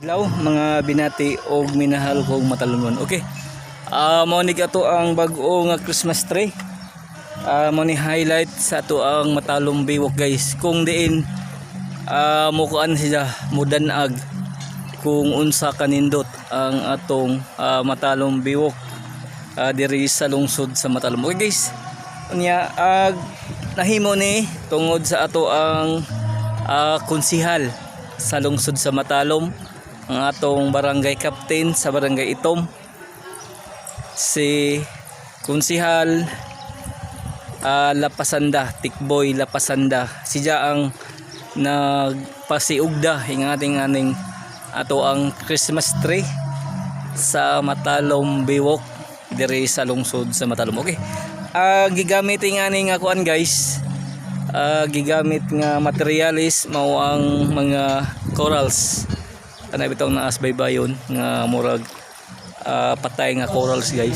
Adlaw, mga binati og minahal kong Matalomnon. Okay. Mao ni ato ang bag-o nga Christmas tree. Mao ni highlight sa ato ang Matalom Baywalk, guys. Kung diin mukuan sila mudanag kung unsa kanindot ang atong Matalom Baywalk diri sa lungsod sa Matalom. Okay, guys. Unya nahimo ni tungod sa ato ang konsihal sa lungsod sa Matalom, ang atong barangay captain sa Barangay Itom, si Konsihal Lapasanda, Tikboy Lapasanda. Siya ang nagpasiugda ing ating aning ato ang Christmas tree sa Matalom Baywalk diri sa lungsod sa Matalom. Okay. Gigamit ing aning kuan, guys. Gigamit nga materialis mao ang mga corals. Kanay bitong naas baybayon nga murag patay nga corals, guys.